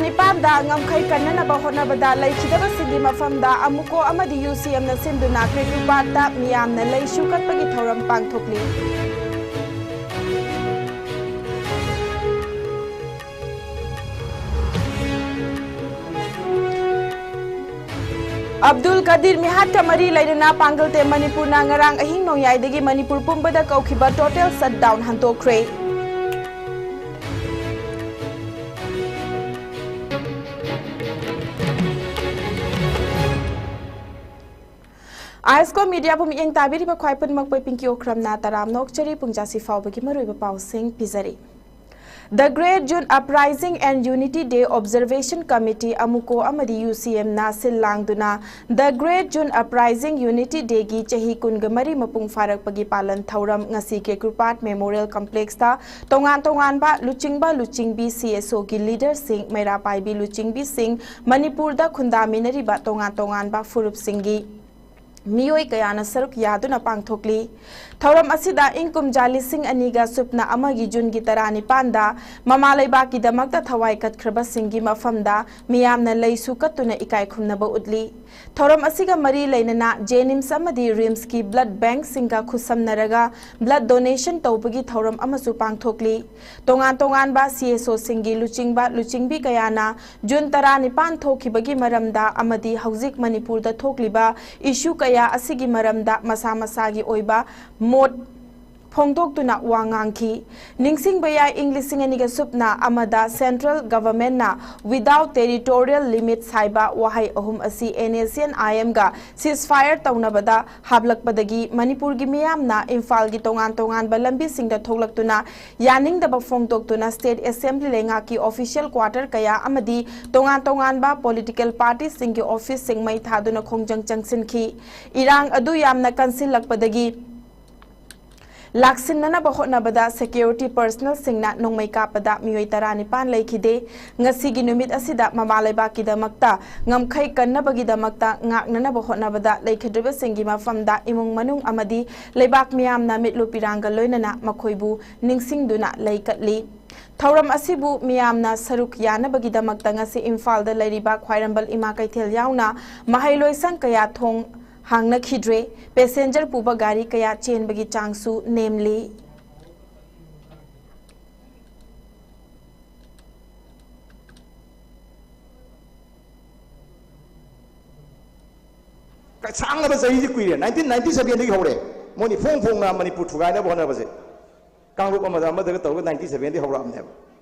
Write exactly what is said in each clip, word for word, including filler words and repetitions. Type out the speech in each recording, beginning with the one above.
ꯅꯤꯄꯥꯟꯗ ꯉꯝꯈꯩ ꯀꯟꯅꯅꯕ ꯍꯣꯠꯅꯕꯗ ꯂꯩꯈꯤꯗꯕꯁꯤꯡꯒꯤ ꯃꯐꯝꯗ ꯑꯃꯨꯀꯣ ꯑꯃꯗꯤ UCMꯅ ꯁꯤꯟꯗꯨꯅ ꯀ꯭ꯔꯤꯀ꯭ꯔꯤꯄꯥꯠꯇ ꯃꯤꯌꯥꯝꯅ ꯂꯩꯁꯨ ꯀꯠꯄꯒꯤ ꯊꯧꯔꯝ ꯄꯥꯡꯊꯣꯛꯂꯤ꯫ ꯑꯕꯗꯨꯜ ꯀꯗꯤꯔ ꯃꯤꯍꯥꯠꯀ ꯃꯔꯤ ꯂꯩꯅꯅ ꯄꯥꯡꯒꯜ ꯇꯦꯝ ꯃꯅꯤꯄꯨꯔꯅ ꯉꯔꯥꯡ ꯑꯍꯤꯡ ꯅꯣꯡꯌꯥꯏꯗꯒꯤ ꯃꯅꯤꯄꯨꯔ ꯄꯨꯝꯕꯗ ꯀꯧꯈꯤꯕ total shutdown ꯍꯟꯗꯣꯛꯈ꯭ꯔꯦ꯫ ꯑꯥꯏꯁꯀꯣ ꯃꯤꯗꯤꯌꯥꯕꯨ ꯃꯤꯠꯌꯦꯡ ꯇꯥꯕꯤꯔꯤꯕ ꯈ꯭ꯋꯥꯏ ꯄꯨꯝꯅꯃꯛꯄꯨ ꯄꯤꯡꯀꯤ ꯑꯣꯀ꯭ꯔꯝꯅ ꯇꯔꯥꯝꯅ ꯑꯣꯛꯆꯔꯤ꯫ ꯄꯨꯡꯖꯥꯁꯤ ꯐꯥꯎꯕꯒꯤ ꯃꯔꯨꯑꯣꯏꯕ ꯄꯥꯎꯁꯤꯡ ꯄꯤꯖꯔꯤ꯫ The Great June Uprising and Unity Day Observation Committee, ꯑꯃꯨꯀꯣ ꯑꯃꯗꯤ UCMꯅ ꯁꯤꯜ ꯂꯥꯡꯗꯨꯅ The Great June Uprising Unity Dayꯒꯤ ꯆꯍꯤ ꯀꯨꯟꯒ ꯃꯔꯤ ꯃꯄꯨꯡ ꯐꯥꯔꯛꯄꯒꯤ ꯄꯥꯂꯟ ꯊꯧꯔꯝ ꯉꯁꯤ ꯀ꯭ꯔꯤꯀ꯭ꯔꯤꯄꯥꯠ Memorial Complexꯇ ꯇꯣꯉꯥꯟ ꯇꯣꯉꯥꯟꯕ ꯂꯨꯆꯤꯡꯕ ꯂꯨꯆꯤꯡꯕꯤ CSOꯒꯤ leaderꯁꯤꯡ, ꯃꯩꯔꯥ ꯄꯥꯏꯕꯤ ꯂꯨꯆꯤꯡꯕꯤꯁꯤꯡ, ꯃꯅꯤꯄꯨꯔꯗ ꯈꯨꯟꯗꯥꯃꯤꯟꯅꯔꯤꯕ ꯇꯣꯉꯥꯟ ꯇꯣꯉꯥꯟꯕ ꯐꯨꯔꯨꯞꯁꯤꯡꯒꯤ ꯃꯤꯑꯣꯏ ꯀꯌꯥꯅ ꯁꯔꯨꯛ ꯌꯥꯗꯨꯅ ꯄꯥꯡꯊꯣꯛꯂꯤ꯫ ꯊꯧꯔꯝ ꯑꯁꯤꯗ ꯏꯪ ꯀꯨꯝꯖꯥ ꯂꯤꯁꯤꯡ ꯑꯅꯤꯒ ꯁꯨꯞꯅ ꯑꯃꯒꯤ ꯖꯨꯟꯒꯤ ꯇꯔꯥꯅꯤꯄꯥꯟꯗ ꯃꯃꯥ ꯂꯩꯕꯥꯛꯀꯤꯗꯃꯛꯇ ꯊꯋꯥꯏ ꯀꯠꯈ꯭ꯔꯕꯁꯤꯡꯒꯤ ꯃꯐꯝꯗ ꯃꯤꯌꯥꯝꯅ ꯂꯩꯁꯨ ꯀꯠꯇꯨꯅ ꯏꯀꯥꯏ ꯈꯨꯝꯅꯕ ꯎꯠꯂꯤ꯫ ꯊꯧꯔꯝ ꯑꯁꯤꯒ ꯃꯔꯤ ꯂꯩꯅꯅ JNIMS ꯑꯃꯗꯤ RIMSꯀꯤ blood bankꯁꯤꯡꯒ ꯈꯨꯠꯁꯝꯅꯔꯒ blood donation ꯇꯧꯕꯒꯤ ꯊꯧꯔꯝ ꯑꯃꯁꯨ ꯄꯥꯡꯊꯣꯛꯂꯤ꯫ ꯇꯣꯉꯥꯟ ꯇꯣꯉꯥꯟꯕ CSOꯁꯤꯡꯒꯤ ꯂꯨꯆꯤꯡꯕ ꯂꯨꯆꯤꯡꯕꯤ ꯀꯌꯥꯅ ꯖꯨꯟ ꯇꯔꯥꯅꯤꯄꯥꯟ ꯊꯣꯛꯈꯤꯕꯒꯤ ꯃꯔꯝꯗ ꯑꯃꯗꯤ ꯍꯧꯖꯤꯛ ꯃꯅꯤꯄꯨꯔꯗ ꯊꯣꯛꯂꯤꯕ issue ꯀꯌꯥ ꯑꯁꯤꯒꯤ ꯃꯔꯝꯗ ꯃꯁꯥ ꯃꯁꯥꯒꯤ ꯑꯣꯏꯕ ꯃꯣꯠ ꯐꯣꯡꯗꯣꯛꯇꯨꯅ ꯋꯥ ꯉꯥꯡꯈꯤ꯫ ꯅꯤꯡꯁꯤꯡꯕ ꯌꯥꯏ, ꯏꯪ ꯂꯤꯁꯤꯡ ꯑꯅꯤꯒ ꯁꯨꯞꯅ ꯑꯃꯗ central governmentꯅ without territorial limits ꯍꯥꯏꯕ ꯋꯥꯍꯩ ꯑꯍꯨꯝ ꯑꯁꯤ NSCN-IMꯒ ceasefire ꯇꯧꯅꯕꯗ ꯍꯥꯞꯂꯛꯄꯗꯒꯤ ꯃꯅꯤꯄꯨꯔꯒꯤ ꯃꯤꯌꯥꯝꯅ ꯏꯝꯐꯥꯜꯒꯤ ꯇꯣꯉꯥꯟ ꯇꯣꯉꯥꯟꯕ ꯂꯝꯕꯤꯁꯤꯡꯗ ꯊꯣꯛꯂꯛꯇꯨꯅ ꯌꯥꯅꯤꯡꯗꯕ ꯐꯣꯡꯗꯣꯛꯇꯨꯅ state assembly ꯂꯩꯉꯥꯛꯀꯤ official quarter ꯀꯌꯥ ꯑꯃꯗꯤ ꯇꯣꯉꯥꯟ ꯇꯣꯉꯥꯟꯕ political partyꯁꯤꯡꯒꯤ officeꯁꯤꯡ ꯃꯩ ꯊꯥꯗꯨꯅ ꯈꯣꯡꯖꯪ ꯆꯪꯁꯤꯟꯈꯤ꯫ ꯏꯔꯥꯡ ꯑꯗꯨ ꯌꯥꯝꯅ ꯀꯟꯁꯤꯜꯂꯛꯄꯗꯒꯤ ꯂꯥꯛꯁꯤꯟꯅꯅꯕ ꯍꯣꯠꯅꯕꯗ security personnelꯁꯤꯡꯅ ꯅꯣꯡꯃꯩ ꯀꯥꯞꯄꯗ ꯃꯤꯑꯣꯏ ꯇꯔꯥꯅꯤꯄꯥꯟ ꯂꯩꯈꯤꯗꯦ꯫ ꯉꯁꯤꯒꯤ ꯅꯨꯃꯤꯠ ꯑꯁꯤꯗ ꯃꯃꯥ ꯂꯩꯕꯥꯛꯀꯤꯗꯃꯛꯇ ꯉꯝꯈꯩ ꯀꯟꯅꯕꯒꯤꯗꯃꯛꯇ ꯉꯥꯛꯅꯅꯕ ꯍꯣꯠꯅꯕꯗ ꯂꯩꯈꯤꯗ꯭ꯔꯤꯕꯁꯤꯡꯒꯤ ꯃꯐꯝꯗ ꯏꯃꯨꯡ ꯃꯅꯨꯡ ꯑꯃꯗꯤ ꯂꯩꯕꯥꯛ ꯃꯤꯌꯥꯝꯅ ꯃꯤꯠꯂꯨ ꯄꯤꯔꯥꯡꯒ ꯂꯣꯏꯅꯅ ꯃꯈꯣꯏꯕꯨ ꯅꯤꯡꯁꯤꯡꯗꯨꯅ ꯂꯩ ꯀꯠꯂꯤ꯫ ꯊꯧꯔꯝ ꯑꯁꯤꯕꯨ ꯃꯤꯌꯥꯝꯅ ꯁꯔꯨꯛ ꯌꯥꯅꯕꯒꯤꯗꯃꯛꯇ ꯉꯁꯤ ꯏꯝꯐꯥꯜꯗ ꯂꯩꯔꯤꯕ ꯈ꯭ꯋꯥꯏꯔꯝꯕꯟ ꯏꯃꯥ ꯀꯩꯊꯦꯜ ꯌꯥꯎꯅ ꯃꯍꯩꯂꯣꯏꯁꯪ ꯀꯌꯥ ꯊꯣꯡ ꯍꯥꯡꯅꯈꯤꯗ꯭ꯔꯦ꯫ ꯄꯦꯁꯦꯟꯖꯔ ꯄꯨꯕ ꯒꯥꯔꯤ ꯀꯌꯥ ꯆꯦꯟꯕꯒꯤ ꯆꯥꯡꯁꯨ ꯅꯦꯝꯂꯤ꯫ ꯁꯥꯡꯂꯕ ꯆꯍꯤꯁꯤ ꯀꯨꯏꯔꯦ, ꯅꯥꯏꯟꯇꯤꯟ ꯅꯥꯏꯟꯇꯤ ꯁꯚꯦꯟꯗꯒꯤ ꯍꯧꯔꯦ꯫ ꯃꯣꯏꯅ ꯏꯐꯣꯡ ꯐꯣꯡꯅ ꯃꯅꯤꯄꯨꯔ ꯊꯨꯒꯥꯏꯅꯕ ꯍꯣꯠꯅꯕꯁꯦ꯫ ꯀꯥꯡꯂꯨꯞ ꯑꯃꯗ ꯑꯃꯗꯒ ꯇꯧꯔꯒ ꯅꯥꯏꯟꯇꯤ ꯁꯚꯦꯟꯗꯒꯤ ꯍꯧꯔꯛꯑꯕꯅꯦꯕ꯫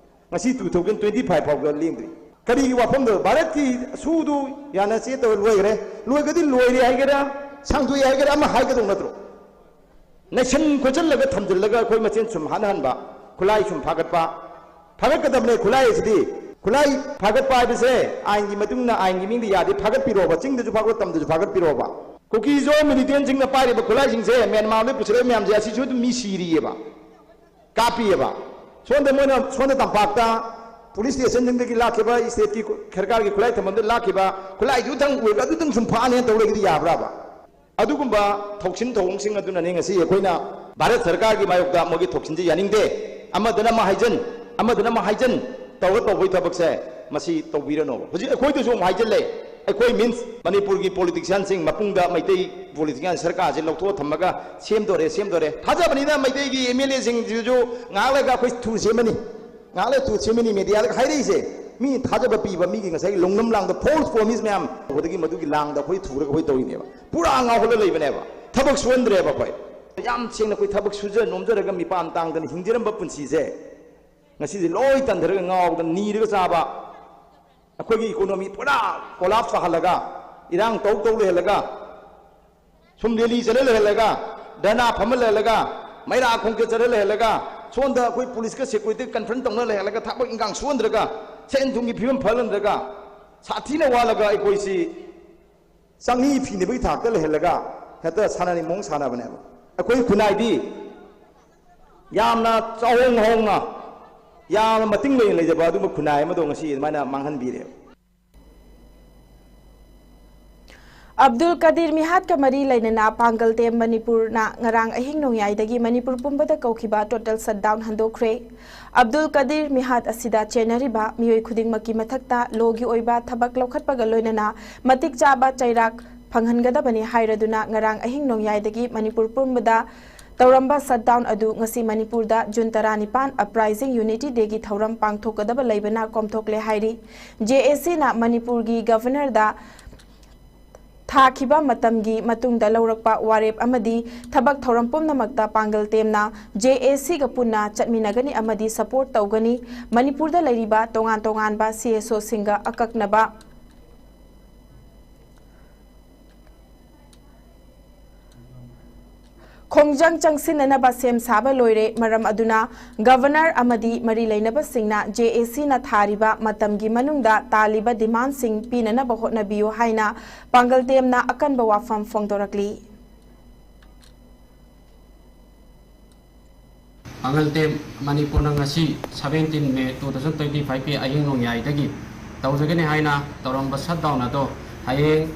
ꯉꯁꯤ ꯇꯨ ꯊꯥꯎꯖꯟ ꯇ꯭ꯋꯦꯟꯇꯤ ꯐꯥꯏꯚ ꯐꯥꯎꯕ ꯂꯦꯡꯗ꯭ꯔꯤ꯫ ꯀꯔꯤꯒꯤ ꯋꯥꯐꯝꯗ ꯚꯥꯔꯠꯀꯤ ꯁꯨꯗꯨ ꯌꯥꯅ ꯆꯦ ꯇꯧꯔ ꯂꯣꯏꯈ꯭ꯔꯦ? ꯂꯣꯏꯒꯗꯤ ꯂꯣꯏꯔꯦ ꯍꯥꯏꯒꯦꯔꯥ, ꯁꯥꯡꯗꯣꯛꯑꯦ ꯍꯥꯏꯒꯦꯔꯥ, ꯑꯃ ꯍꯥꯏꯒꯗꯧ ꯅꯠꯇ꯭ꯔꯣ? ꯅꯩꯁꯟ ꯈꯣꯠꯆꯜꯂꯒ ꯊꯝꯖꯤꯜꯂꯒ ꯑꯩꯈꯣꯏ ꯃꯁꯦꯟ ꯁꯨꯝ ꯍꯥꯠꯅꯍꯟꯕ, ꯈꯨꯠꯂꯥꯏ ꯁꯨꯝ ꯐꯥꯒꯠꯄ, ꯐꯥꯒꯠꯀꯗꯕꯅꯦ ꯈꯨꯠꯂꯥꯏ ꯑꯁꯤꯗꯤ꯫ ꯈꯨꯠꯂꯥꯏ ꯐꯥꯒꯠꯄ ꯍꯥꯏꯕꯁꯦ ꯑꯥꯏꯟꯒꯤ ꯃꯇꯨꯡ ꯏꯟꯅ ꯑꯥꯏꯟꯒꯤ ꯃꯤꯡꯗ ꯌꯥꯗꯦ, ꯐꯥꯒꯠꯄꯤꯔꯣꯕ, ꯆꯤꯡꯗꯁꯨ ꯐꯥꯒꯠ, ꯇꯝꯗꯁꯨ ꯐꯥꯒꯠꯄꯤꯔꯣꯕ꯫ ꯀꯨꯀꯤꯖꯣ ꯃꯤꯂꯤꯇꯦꯟꯁꯤꯡꯅ ꯄꯥꯏꯔꯤꯕ ꯈꯨꯠꯂꯥꯏꯁꯤꯡꯁꯦ, ꯃ꯭ꯌꯥꯟꯃꯥꯔꯗꯒꯤ ꯄꯨꯁꯤꯜꯂꯛꯏꯕ ꯃꯌꯥꯝꯁꯦ, ꯑꯁꯤꯁꯨ ꯑꯗꯨꯝ ꯃꯤ ꯁꯤꯔꯤꯑꯕ, ꯀꯥꯞꯄꯤꯑꯕ꯫ ꯁꯣꯝꯗ ꯃꯣꯏꯅ ꯁꯣꯝꯗ ꯇꯝꯄꯥꯛꯇ ꯄꯨꯂꯤꯁ ꯁ꯭ꯇꯦꯁꯟꯁꯤꯡꯗꯒꯤ ꯂꯥꯛꯈꯤꯕ, ꯏꯁꯇꯦꯠꯀꯤ ꯈꯔꯀꯥꯔꯒꯤ ꯈꯨꯠꯂꯥꯏ ꯊꯝꯐꯝꯗ ꯂꯥꯛꯈꯤꯕ ꯈꯨꯠꯂꯥꯏꯗꯨꯗꯪ ꯑꯣꯏꯔꯒ ꯑꯗꯨꯗꯪ ꯁꯨꯝ ꯐꯥꯅꯦꯅ ꯇꯧ ꯂꯩꯒꯗꯤ ꯌꯥꯕ꯭ꯔꯥꯕ? ꯑꯗꯨꯒꯨꯝꯕ ꯊꯧꯁꯤꯟ ꯊꯧꯑꯣꯡꯁꯤꯡ ꯑꯗꯨꯅꯅꯤ ꯉꯁꯤ ꯑꯩꯈꯣꯏꯅ ꯚꯥꯔꯠ ꯁꯔꯀꯥꯔꯒꯤ ꯃꯥꯌꯣꯛꯇ ꯃꯣꯏꯒꯤ ꯊꯧꯁꯤꯟꯁꯦ ꯌꯥꯅꯤꯡꯗꯦ, ꯑꯃꯗꯅ ꯑꯃ ꯍꯥꯏꯖꯟ, ꯑꯃꯗꯅ ꯑꯃ ꯍꯥꯏꯖꯟ ꯇꯧꯔꯒ ꯇꯧꯕꯒꯤ ꯊꯕꯛꯁꯦ ꯃꯁꯤ ꯇꯧꯕꯤꯔꯅꯣꯕ꯫ ꯍꯧꯖꯤꯛ ꯑꯩꯈꯣꯏꯗꯁꯨ ꯑꯃꯨꯛ ꯍꯥꯏꯖꯜꯂꯦ, ꯑꯩꯈꯣꯏ means ꯃꯅꯤꯄꯨꯔꯒꯤ ꯄꯣꯂꯤꯇꯤꯁꯤꯌꯥꯟꯁꯤꯡ ꯃꯄꯨꯡꯗ ꯃꯩꯇꯩ ꯄꯣꯂꯤꯇꯤꯁꯤꯌꯥꯟ ꯁꯔꯀꯥꯔꯁꯦ ꯂꯧꯊꯣꯛꯑ ꯊꯝꯃꯒ ꯁꯦꯝꯗꯣꯔꯦ, ꯁꯦꯝꯗꯣꯔꯦ꯫ ꯊꯥꯖꯕꯅꯤꯅ ꯃꯩꯇꯩꯒꯤ ꯑꯦꯝ ꯑꯦꯜ ꯑꯦꯁꯤꯡꯁꯤꯁꯨ ꯉꯥꯏꯍꯥꯛ ꯂꯩꯔꯒ ꯑꯩꯈꯣꯏ ꯊꯨ ꯁꯦꯝꯃꯅꯤ, ꯉꯥꯏꯍꯥꯛ ꯂꯩꯔ ꯊꯨ ꯁꯦꯝꯃꯅꯤ, ꯃꯦꯗꯤꯌꯥꯗꯒ ꯍꯥꯏꯔꯛꯏꯁꯦ꯫ ꯃꯤ ꯊꯥꯖꯕ ꯄꯤꯕ, ꯃꯤꯒꯤ ꯉꯁꯥꯏꯒꯤ ꯂꯧꯅꯝ ꯂꯥꯡꯗ false promise ꯃꯌꯥꯝ ꯇꯧꯕꯗꯒꯤ ꯃꯗꯨꯒꯤ ꯂꯥꯡꯗ ꯑꯩꯈꯣꯏ ꯊꯨꯔꯒ ꯑꯩꯈꯣꯏ ꯇꯧꯔꯤꯅꯦꯕ꯫ ꯄꯨꯔꯥ ꯉꯥꯎꯍꯜꯂ ꯂꯩꯕꯅꯦꯕ꯫ ꯊꯕꯛ ꯁꯨꯍꯟꯗ꯭ꯔꯦꯕ ꯑꯩꯈꯣꯏ꯫ ꯌꯥꯝ ꯁꯦꯡꯅ ꯑꯩꯈꯣꯏ ꯊꯕꯛ ꯁꯨꯖ ꯅꯣꯝꯖꯔꯒ ꯃꯤꯄꯥꯟ ꯇꯥꯡꯗꯅ ꯍꯤꯡꯖꯔꯝꯕ ꯄꯨꯟꯁꯤꯁꯦ ꯉꯁꯤꯗꯤ ꯂꯣꯏ ꯇꯟꯊꯔꯒ ꯉꯥꯎꯗꯅ ꯅꯤꯔꯒ ꯆꯥꯕ, ꯑꯩꯈꯣꯏꯒꯤ economy ꯄꯨꯔꯥ collapse ꯇꯥꯍꯜꯂꯒ, ꯏꯔꯥꯡ ꯇꯧ ꯇꯧ ꯂꯩꯍꯜꯂꯒ, ꯁꯨꯝ rally ꯆꯠꯂ ꯂꯩꯍꯜꯂꯒ, ꯙꯔꯅꯥ ꯐꯝꯃ ꯂꯩꯍꯜꯂꯒ, ꯃꯩꯔꯥ ꯈꯣꯡꯆꯠ ꯆꯠꯂ ꯂꯩꯍꯜꯂꯒ, ꯁꯣꯝꯗ ꯑꯩꯈꯣꯏ ꯄꯨꯂꯤꯁꯀ security confront ꯇꯧꯅ ꯂꯩꯍꯜꯂꯒ, ꯊꯕꯛ ꯏꯟꯈꯥꯡ ꯁꯨꯍꯟꯗ꯭ꯔꯒ, ꯁꯦꯟ ꯊꯨꯝꯒꯤ ꯐꯤꯕꯝ ꯐꯍꯜꯍꯟꯗ꯭ꯔꯒ, ꯁꯥꯊꯤꯅ ꯋꯥꯠꯂꯒ ꯑꯩꯈꯣꯏꯁꯤ ꯆꯪꯉꯤ ꯐꯤꯅꯕꯒꯤ ꯊꯥꯛꯇ ꯂꯩꯍꯜꯂꯒ ꯍꯦꯛꯇ ꯁꯥꯟꯅꯅꯤꯡ ꯃꯑꯣꯡ ꯁꯥꯟꯅꯕꯅꯦꯕ꯫ ꯑꯩꯈꯣꯏ ꯈꯨꯟꯅꯥꯏꯗꯤ ꯌꯥꯝꯅ ꯆꯥꯎꯍꯣꯡ ꯍꯣꯡꯅ, ꯌꯥꯝꯅ ꯃꯇꯤꯡ ꯂꯩꯅ ꯂꯩꯖꯕ ꯑꯗꯨꯒꯨꯝꯕ ꯈꯨꯟꯅꯥꯏ ꯑꯃꯗꯣ ꯉꯁꯤ ꯑꯗꯨꯃꯥꯏꯅ ꯃꯥꯡꯍꯟꯕꯤꯔꯦꯕ꯫ ꯑꯕꯗꯨꯜ ꯀꯗꯤꯔ ꯃꯤꯍꯥꯠꯀ ꯃꯔꯤ ꯂꯩꯅꯅ ꯄꯥꯡꯒꯜ ꯇꯦꯝ ꯃꯅꯤꯄꯨꯔꯅ ꯉꯔꯥꯡ ꯑꯍꯤꯡ ꯅꯣꯡꯌꯥꯏꯗꯒꯤ ꯃꯅꯤꯄꯨꯔ ꯄꯨꯝꯕꯗ ꯀꯧꯈꯤꯕ ꯇꯣꯇꯦꯜ ꯁꯠꯗꯥꯎꯟ ꯍꯟꯗꯣꯛꯈ꯭ꯔꯦ꯫ ꯑꯕꯗꯨꯜ ꯀꯗꯤꯔ ꯃꯤꯍꯥꯠ ꯑꯁꯤꯗ ꯆꯦꯟꯅꯔꯤꯕ ꯃꯤꯑꯣꯏ ꯈꯨꯗꯤꯡꯃꯛꯀꯤ ꯃꯊꯛꯇ ꯂꯣꯒꯤ ꯑꯣꯏꯕ ꯊꯕꯛ ꯂꯧꯈꯠꯄꯒ ꯂꯣꯏꯅꯅ ꯃꯇꯤꯛ ꯆꯥꯕ ꯆꯩꯔꯥꯛ ꯐꯪꯍꯟꯒꯗꯕꯅꯤ ꯍꯥꯏꯔꯗꯨꯅ ꯉꯔꯥꯡ ꯑꯍꯤꯡ ꯅꯣꯡꯌꯥꯏꯗꯒꯤ ꯃꯅꯤꯄꯨꯔ ꯄꯨꯝꯕꯗ ꯇꯧꯔꯝꯕ ꯁꯠꯗꯥꯎꯟ ꯑꯗꯨ ꯉꯁꯤ ꯃꯅꯤꯄꯨꯔꯗ ꯖꯨꯟ ꯇꯔꯥꯅꯤꯄꯥꯟ ꯑꯞꯔꯥꯏꯖꯤꯡ ꯌꯨꯅꯤꯇꯤ ꯗꯦꯒꯤ ꯊꯧꯔꯝ ꯄꯥꯡꯊꯣꯛꯀꯗꯕ ꯂꯩꯕꯅ ꯀꯣꯝꯊꯣꯛꯂꯦ ꯍꯥꯏꯔꯤ꯫ ꯖꯦ ꯑꯦ ꯁꯤꯅ ꯃꯅꯤꯄꯨꯔꯒꯤ ꯒꯚꯔꯅꯔꯗ ꯊꯥꯈꯤꯕ ꯃꯇꯝꯒꯤ ꯃꯇꯨꯡꯗ ꯂꯧꯔꯛꯄ ꯋꯥꯔꯦꯞ ꯑꯃꯗꯤ ꯊꯕꯛ ꯊꯧꯔꯝ ꯄꯨꯝꯅꯃꯛꯇ ꯄꯥꯡꯒꯜ ꯇꯦꯝꯅ ꯖꯦ ꯑꯦ ꯁꯤꯒ ꯄꯨꯟꯅ ꯆꯠꯃꯤꯟꯅꯒꯅꯤ ꯑꯃꯗꯤ ꯁꯄꯣꯔꯠ ꯇꯧꯒꯅꯤ꯫ ꯃꯅꯤꯄꯨꯔꯗ ꯂꯩꯔꯤꯕ ꯇꯣꯉꯥꯟ ꯇꯣꯉꯥꯟꯕ ꯁꯤ ꯑꯦꯁ ꯑꯣꯁꯤꯡꯒ ꯑꯀꯛꯅꯕ ꯈꯣꯡꯖꯪ ꯆꯪꯁꯤꯟꯅꯅꯕ ꯁꯦꯝ ꯁꯥꯕ ꯂꯣꯏꯔꯦ꯫ ꯃꯔꯝ ꯑꯗꯨꯅ ꯒꯚꯔꯅꯔ ꯑꯃꯗꯤ ꯃꯔꯤ ꯂꯩꯅꯕꯁꯤꯡꯅ ꯖꯦ ꯑꯦ ꯁꯤꯅ ꯊꯥꯔꯤꯕ ꯃꯇꯝꯒꯤ ꯃꯅꯨꯡꯗ ꯇꯥꯜꯂꯤꯕ ꯗꯤꯃꯥꯟꯁꯤꯡ ꯄꯤꯅꯅꯕ ꯍꯣꯠꯅꯕꯤꯌꯨ ꯍꯥꯏꯅ ꯄꯥꯡꯒꯜ ꯇꯦꯝꯅ ꯑꯀꯟꯕ ꯋꯥꯐꯝ ꯐꯣꯡꯗꯣꯔꯛꯂꯤ꯫ ꯄꯥꯡꯒꯜ ꯇꯦꯝ ꯃꯅꯤꯄꯨꯔꯅ ꯉꯁꯤ seventeen May two thousand twenty five ꯀꯤ ꯑꯍꯤꯡ ꯅꯣꯡꯌꯥꯏꯗꯒꯤ ꯇꯧꯖꯒꯅꯤ ꯍꯥꯏꯅ ꯇꯧꯔꯝꯕ ꯁꯠꯗꯥꯎꯟ ꯑꯗꯣ ꯍꯌꯦꯡ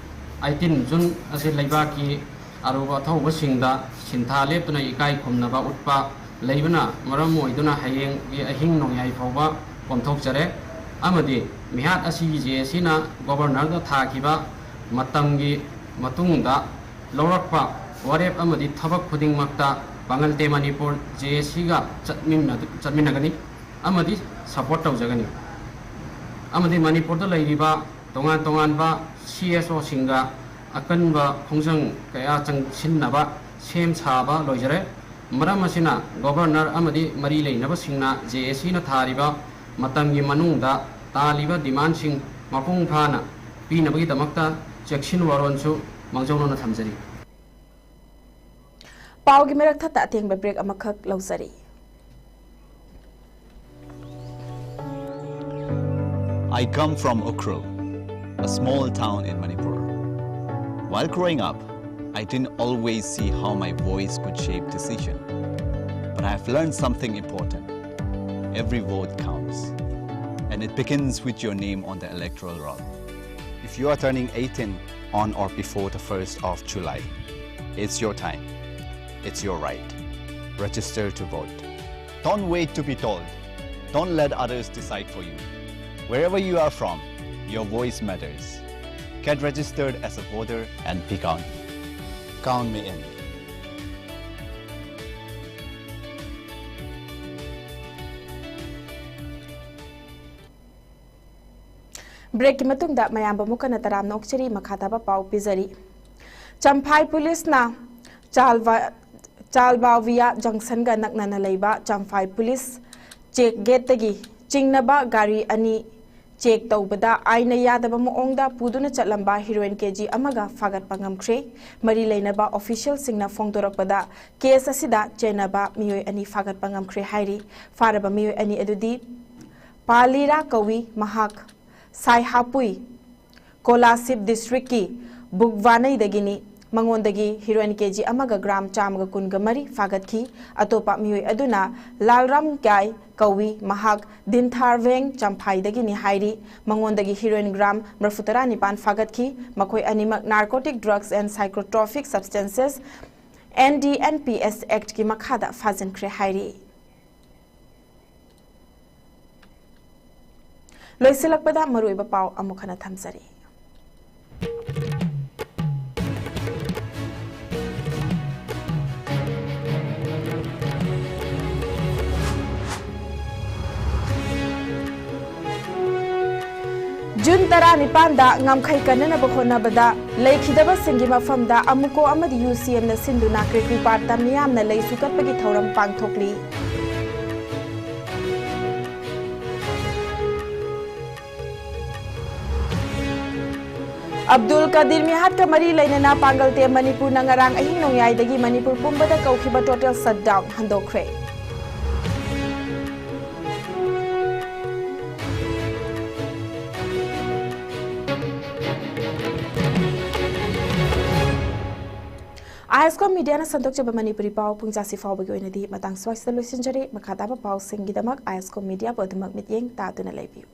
eighteen June ꯑꯁꯤ ꯂꯩꯕꯥꯛꯀꯤ ꯑꯔꯨꯕ ꯑꯊꯧꯕꯁꯤꯡꯗ ꯁꯤꯟꯊꯥ ꯂꯦꯞꯇꯨꯅ ꯏꯀꯥꯏ ꯈꯨꯝꯅꯕ ꯎꯠꯄ ꯂꯩꯕꯅ ꯃꯔꯝ ꯑꯣꯏꯗꯨꯅ ꯍꯌꯦꯡꯒꯤ ꯑꯍꯤꯡ ꯅꯣꯡꯌꯥꯏ ꯐꯥꯎꯕ ꯀꯣꯝꯊꯣꯛꯆꯔꯦ ꯑꯃꯗꯤ ꯃꯤꯍꯥꯠ ꯑꯁꯤꯒꯤ ꯖꯦ ꯑꯦ ꯁꯤꯅ ꯒꯣꯕꯔꯅꯔꯗ ꯊꯥꯈꯤꯕ ꯃꯇꯝꯒꯤ ꯃꯇꯨꯡꯗ ꯂꯧꯔꯛꯄ ꯋꯥꯔꯦꯞ ꯑꯃꯗꯤ ꯊꯕꯛ ꯈꯨꯗꯤꯡꯃꯛꯇ ꯄꯥꯡꯒꯜ ꯇꯦꯝ ꯃꯅꯤꯄꯨꯔ ꯖꯦ ꯑꯦ ꯁꯤꯒ ꯆꯠꯃꯤꯟꯅ-, ꯆꯠꯃꯤꯟꯅꯒꯅꯤ ꯑꯃꯗꯤ ꯁꯄꯣꯔꯠ ꯇꯧꯖꯒꯅꯤ ꯑꯃꯗꯤ ꯃꯅꯤꯄꯨꯔꯗ ꯂꯩꯔꯤꯕ ꯇꯣꯉꯥꯟ ꯇꯣꯉꯥꯟꯕ ꯁꯤ ꯑꯦꯁ ꯑꯣꯁꯤꯡꯒ ꯑꯀꯟꯕ ꯈꯣꯡꯖꯪ ꯀꯌꯥ ꯆꯪꯁꯤꯟꯅꯕ ꯁꯦꯝ ꯁꯥꯕ ꯂꯣꯏꯖꯔꯦ꯫ ꯃꯔꯝ ꯑꯁꯤꯅ ꯒꯣꯕꯔꯅꯔ ꯑꯃꯗꯤ ꯃꯔꯤ ꯂꯩꯅꯕꯁꯤꯡꯅ ꯖꯦ ꯑꯦ ꯁꯤꯅ ꯊꯥꯔꯤꯕ ꯃꯇꯝꯒꯤ ꯃꯅꯨꯡꯗ ꯇꯥꯜꯂꯤꯕ ꯗꯤꯃꯥꯟꯁꯤꯡ ꯃꯄꯨꯡ ꯐꯥꯅ ꯄꯤꯅꯕꯒꯤꯗꯃꯛꯇ ꯆꯦꯛꯁꯤꯟ ꯋꯥꯔꯣꯜꯁꯨ ꯃꯥꯡꯖꯧꯅꯅ ꯊꯝꯖꯔꯤ꯫ ꯄꯥꯎꯒꯤ ꯃꯔꯛ ꯊꯠꯇ ꯑꯇꯦꯟꯕ ꯕ꯭ꯔꯦꯛ ꯑꯃꯈꯛ ꯂꯧꯖꯔꯤ꯫ I come from Ukhrul, a small town in Manipur. While growing up, I didn't always see how my voice could shape decision. But I've learned something important. Every vote counts, and it begins with your name on the electoral roll. If you are turning eighteen on or before the first of July, it's your time. It's your right. Register to vote. Don't wait to be told. Don't let others decide for you. Wherever you are from, your voice matters. Get registered as a voter and be counted. Count me in. Breakꯀꯤ ꯃꯇꯨꯡꯗ ꯃꯌꯥꯝꯕꯨ ꯑꯃꯨꯛ ꯍꯟꯅ ꯇꯔꯥꯝꯅ ꯑꯣꯛꯆꯔꯤ꯫ ꯃꯈꯥ ꯇꯥꯕ ꯄꯥꯎ ꯄꯤꯖꯔꯤ꯫ ꯆꯝꯐꯥꯏ ꯄꯨꯂꯤꯁꯅ ꯆꯥꯜꯕꯥ-, ꯆꯥꯜꯕꯥꯋꯤꯌꯥ ꯖꯪꯁꯟꯒ ꯅꯛꯅꯅ ꯂꯩꯕ ꯆꯝꯐꯥꯏ ꯄꯨꯂꯤꯁ ꯆꯦꯛ ꯒꯦꯠꯇꯒꯤ ꯆꯤꯡꯅꯕ ꯒꯥꯔꯤ ꯑꯅꯤ ꯆꯦꯛ ꯇꯧꯕꯗ ꯑꯥꯏꯟꯅ ꯌꯥꯗꯕ ꯃꯑꯣꯡꯗ ꯄꯨꯗꯨꯅ ꯆꯠꯂꯝꯕ ꯍꯤꯔꯣꯏꯟ ꯀꯦꯖꯤ ꯑꯃꯒ ꯐꯥꯒꯠꯄ ꯉꯝꯈ꯭ꯔꯦ꯫ ꯃꯔꯤ ꯂꯩꯅꯕ ꯑꯣꯐꯤꯁꯤꯌꯦꯜꯁꯤꯡꯅ ꯐꯣꯡꯗꯣꯔꯛꯄꯗ, ꯀꯦꯁ ꯑꯁꯤꯗ ꯆꯦꯟꯅꯕ ꯃꯤꯑꯣꯏ ꯑꯅꯤ ꯐꯥꯒꯠꯄ ꯉꯝꯈ꯭ꯔꯦ ꯍꯥꯏꯔꯤ꯫ ꯐꯥꯔꯕ ꯃꯤꯑꯣꯏ ꯑꯅꯤ ꯑꯗꯨꯗꯤ ꯄꯥꯂꯤꯔꯥ ꯀꯧꯏ, ꯃꯍꯥꯛ ꯁꯥꯏꯍꯥꯄꯨꯏ ꯀꯣꯂꯥꯁꯤꯕ ꯗꯤꯁꯇ꯭ꯔꯤꯛꯀꯤ ꯕꯨꯛꯚꯥꯅꯩꯗꯒꯤꯅꯤ꯫ ꯃꯉꯣꯟꯗꯒꯤ ꯍꯤꯔꯣꯏꯟ ꯀꯦꯖꯤ ꯑꯃꯒ ꯒ꯭ꯔꯥꯝ ꯆꯥꯝꯃꯒ ꯀꯨꯟꯒ ꯃꯔꯤ ꯐꯥꯒꯠꯈꯤ꯫ ꯑꯇꯣꯞꯄ ꯃꯤꯑꯣꯏ ꯑꯗꯨꯅ ꯂꯥꯜꯔꯥꯝ ꯒꯥꯏ ꯀꯧꯏ, ꯃꯍꯥꯛ ꯗꯤꯟꯊꯥꯔꯚꯦꯡ ꯆꯝꯐꯥꯏꯗꯒꯤꯅꯤ ꯍꯥꯏꯔꯤ꯫ ꯃꯉꯣꯟꯗꯒꯤ ꯍꯤꯔꯣꯏꯟ ꯒ꯭ꯔꯥꯝ ꯃꯔꯤꯐꯨ ꯇꯔꯥꯅꯤꯄꯥꯟ ꯐꯥꯒꯠꯈꯤ꯫ ꯃꯈꯣꯏ ꯑꯅꯤꯃꯛ Narcotic Drugs and Psychotropic Substances, N D N P S Actꯀꯤ ꯃꯈꯥꯗ ꯐꯥꯖꯤꯟꯈ꯭ꯔꯦ ꯍꯥꯏꯔꯤ꯫ ꯂꯣꯏꯁꯤꯜꯂꯛꯄꯗ ꯃꯔꯨꯑꯣꯏꯕ ꯄꯥꯎ ꯑꯃꯨꯛ ꯍꯟꯅ ꯊꯝꯖꯔꯤ꯫ ꯖꯨꯟ ꯇꯔꯥꯅꯤꯄꯥꯟꯗ ꯉꯝꯈꯩ ꯀꯟꯅꯅꯕ ꯍꯣꯠꯅꯕꯗ ꯂꯩꯈꯤꯗꯕꯁꯤꯡꯒꯤ ꯃꯐꯝꯗ ꯑꯃꯨꯀꯣ ꯑꯃꯗꯤ ꯌꯨ ꯁꯤ ꯑꯦꯝꯅ ꯁꯤꯟꯗꯨꯅ ꯀ꯭ꯔꯤꯀ꯭ꯔꯤꯄꯥꯠꯇ ꯃꯤꯌꯥꯝꯅ ꯂꯩꯁꯨ ꯀꯠꯄꯒꯤ ꯊꯧꯔꯝ ꯄꯥꯡꯊꯣꯛꯂꯤ꯫ ꯑꯕꯗꯨꯜ ꯀꯗꯤꯔ ꯃꯤꯍꯥꯠꯀ ꯃꯔꯤ ꯂꯩꯅꯅ ꯄꯥꯡꯒꯜ ꯇꯦꯝ ꯃꯅꯤꯄꯨꯔꯅ ꯉꯔꯥꯡ ꯑꯍꯤꯡ ꯅꯣꯡꯌꯥꯏꯗꯒꯤ ꯃꯅꯤꯄꯨꯔ ꯄꯨꯝꯕꯗ ꯀꯧꯈꯤꯕ total shutdown ꯍꯟꯗꯣꯛꯈ꯭ꯔꯦ꯫ ꯑꯥꯏ ꯑꯦꯁ ꯀꯣꯝ ꯃꯤꯗꯤꯌꯥꯅ ꯁꯟꯗꯣꯛꯆꯕ ꯃꯅꯤꯄꯨꯔꯤ ꯄꯥꯎ ꯄꯨꯡꯖꯥꯁꯤ ꯐꯥꯎꯕꯒꯤ ꯑꯣꯏꯅꯗꯤ ꯃꯇꯥꯡ ꯁ꯭ꯋꯥꯏꯁꯤꯗ ꯂꯣꯏꯁꯤꯟꯖꯔꯦ꯫ ꯃꯈꯥ ꯇꯥꯕ ꯄꯥꯎꯁꯤꯡꯒꯤꯗꯃꯛ ꯑꯥꯏ ꯑꯦꯁ ꯀꯣꯝ ꯃꯤꯗꯤꯌꯥꯕꯨ ꯑꯗꯨꯃꯛ ꯃꯤꯠꯌꯦꯡ ꯇꯥꯗꯨꯅ ꯂꯩꯕꯤꯌꯨ꯫